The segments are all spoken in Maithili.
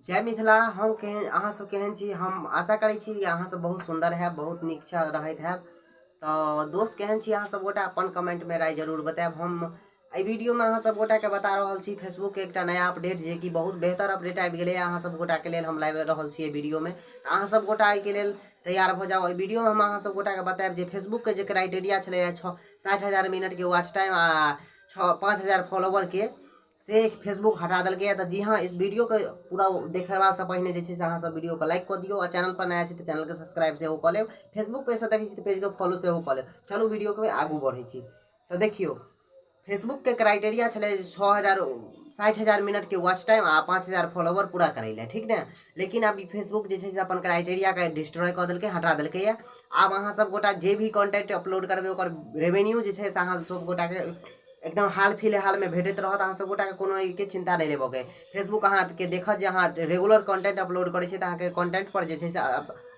जय मिथिला। हम केहन अहाँ सब केहन छी? हम आशा करै छी अहाँ सब बहुत सुंदर है, बहुत नीक रहैत है। तो दोस्त केहन छी अहाँ सब गोटा अपन कमेंट में राय जरूर बतायब। हम एहि वीडियो में अहाँ सब गोटा के बता रहल छी फेसबुक के एकटा नया अपडेट, जे कि बहुत बेहतर अपडेट आबि गेलै अहाँ सब गोटा के लेल। हम लाबि रहल छी एहि वीडियो में, तऽ अहाँ सब गोटा एहिके लेल तैयार भऽ जाउ। एहि वीडियो में हम अहाँ सब गोटा के बतायब जे फेसबुक के जे क्राइटेरिया छलै 60,000 मिनट के वॉच टाइम आ 5,000 फॉलोवर के, से फेसबुक हटा देलकै। तऽ जी हाँ, इस वीडियो के पूरा देखेबासँ पहिने जे छै से अहाँ सब वीडियो के लाइक कऽ दियौ आ चैनल पर नया छी तऽ चैनल के सब्सक्राइब सेहो कऽ लेब। फेसबुक पेज से देखै छी तऽ पेज के फॉलो सेहो कऽ लेब। चलू वीडियो के आगू बढ़ै छी। तऽ देखियौ, फेसबुक के क्राइटेरिया छलै 60,000 मिनट के वॉच टाइम आ 5,000 फॉलोवर पूरा करै लए, ठीक ने? लेकिन अब फेसबुक जे छै से अपन क्राइटेरिया के डिस्ट्रॉय कऽ देलकै, हटा देलकै। आब अहाँ सब गोटा जे भी कंटेंट अपलोड करबै ओकर रेवेन्यू जे छै से अहाँ सब गोटा के एकदम हाल फिलहाल में भेटैत रहत। अहाँ सब गोटाके कोनो एहिके चिंता नहि लेबऽके। फेसबुक अहाँके देखत जे अहाँ रेगुलर कंटेंट अपलोड करै छियै तऽ अहाँके कंटेंट पर जे छै से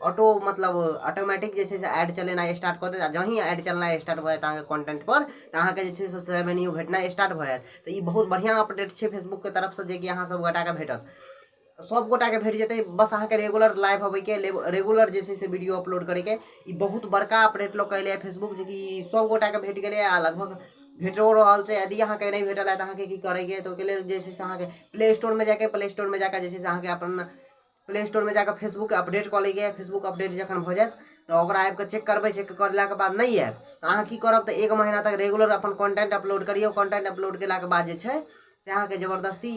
ऑटो मतलब ऑटोमेटिक जे छै से ऐड चलेनाइ स्टार्ट कऽ देत। आ जहीं ऐड चलनाइ स्टार्ट भऽ जायत अहाँके कंटेंट पर तऽ अहाँके जे छै से रेवेन्यू भेटनाइ स्टार्ट भऽ जायत। तऽ ई बहुत बढ़िआँ अपडेट छै फेसबुकके तरफसँ, जे कि अहाँ सब गोटाके भेटत, सब गोटाके भेट जेतै। बस अहाँके रेगुलर लाइव अबैके, रेगुलर जे छै से वीडियो अपलोड करैके। ई बहुत बड़का अपडेट लऽ कऽ एलै फेसबुक, जे कि सब गोटाके भेट गेलै आ लगभग भेटो रहल छै। यदि अहाँके नहि भेटल है तऽ अहाँके की करैके, तऽ ओहिके लेल जे छै से अहाँके प्ले स्टोरमे जाके, प्ले स्टोरमे जाके जे छै से अहाँके अपन प्ले स्टोरमे जाके फेसबुक अपडेट कऽ लैके। फेसबुक अपडेट जखन भऽ जायत तऽ ओकरा आबिकऽ चेक करबै। चेक करलाके बाद नहि आयत तऽ अहाँ की करब, तऽ 1 महीना तक रेगुलर अपन कंटेंट अपलोड करियौ। कंटेंट अपलोड केलाके बाद जे छै से अहाँके जबरदस्ती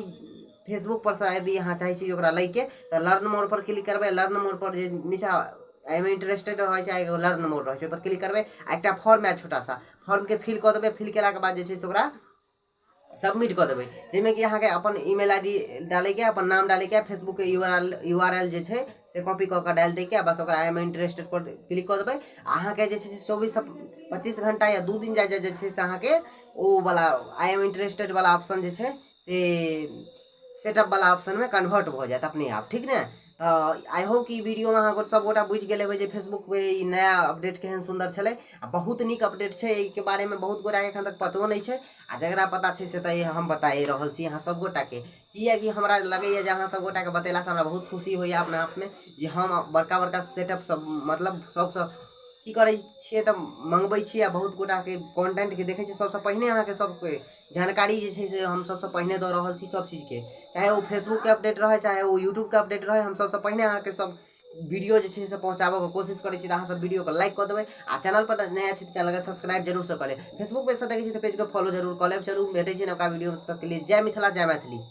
फेसबुक पर से यदि अहाँ चाहै छी ओकरा लैके तऽ लर्न मोर पर क्लिक करबै। लर्न मोर पर जे नीचा एहिमे इंटरेस्टेड रहै छै, एगो लर्न मोर रहै छै, ओहि पर क्लिक करबै आ एकटा फॉर्म आयत छोटा सा, फॉर्मके फिल कऽ देबै। फिल केलाके बाद जे छै से ओकरा सबमिट कऽ देबै, जाहिमे कि अहाँके अपन ईमेल I D डालैके, अपन नाम डालैके, फेसबुकके you R L जे छै से कॉपी कऽ कऽ डालि दैके, बस ओकरा I am interested per click कऽ देबै। अहाँके जे छै से 24 से 25 घंटा या 2 दिन जाय जे छै से अहाँके ओ वाला I am interested वाला ऑप्शन जे छै से सेटअप वाला ऑप्शनमे कन्वर्ट भऽ जायत अपने आप, ठीक ने? तऽ I hope कि वीडियोमे अहाँ सब गोटा बुझि गेल हेबै जे फेसबुक पे ई नया अपडेट केहन सुन्दर छलै आ बहुत नीक अपडेट छै। एहिके बारेमे बहुत गोटाके एखन तक पतो नहि छै आ जकरा पता छै से तऽ हम बताए रहल छी अहाँ सब गोटाके। किएकि हमरा लगैए जे अहाँ सब गोटाके बतेलासँ हमरा बहुत खुशी होइए अपना आपमे, जे हम बड़का बड़का सेटअप सब मतलब सबसँ की करै छियै तऽ मङ्गबै छियै आ बहुत गोटाके कॉन्टेंटके देखै छियै। सबसँ पहिने अहाँके सबके जानकारी जे छै से हम सबसँ पहिने दऽ रहल छी सब चीजके, चाहे ओ फेसबुकके अपडेट रहै, चाहे ओ यूट्यूबके अपडेट रहै, हम सबसँ पहिने अहाँके सब वीडियो जे छै से पहुँचाबऽके कोशिश करै छी। तऽ अहाँ सब वीडियोके लाइक कऽ देबै आ चैनल पर नया छी तऽ चैनलके सब्सक्राइब जरूर से कऽ लेब। फेसबुक पेजसँ देखै छी तऽ पेजके फॉलो जरूर कऽ लेब। चलू भेटै छी नवका वीडियो तक के लिए। जय मिथिला, जय मैथिली।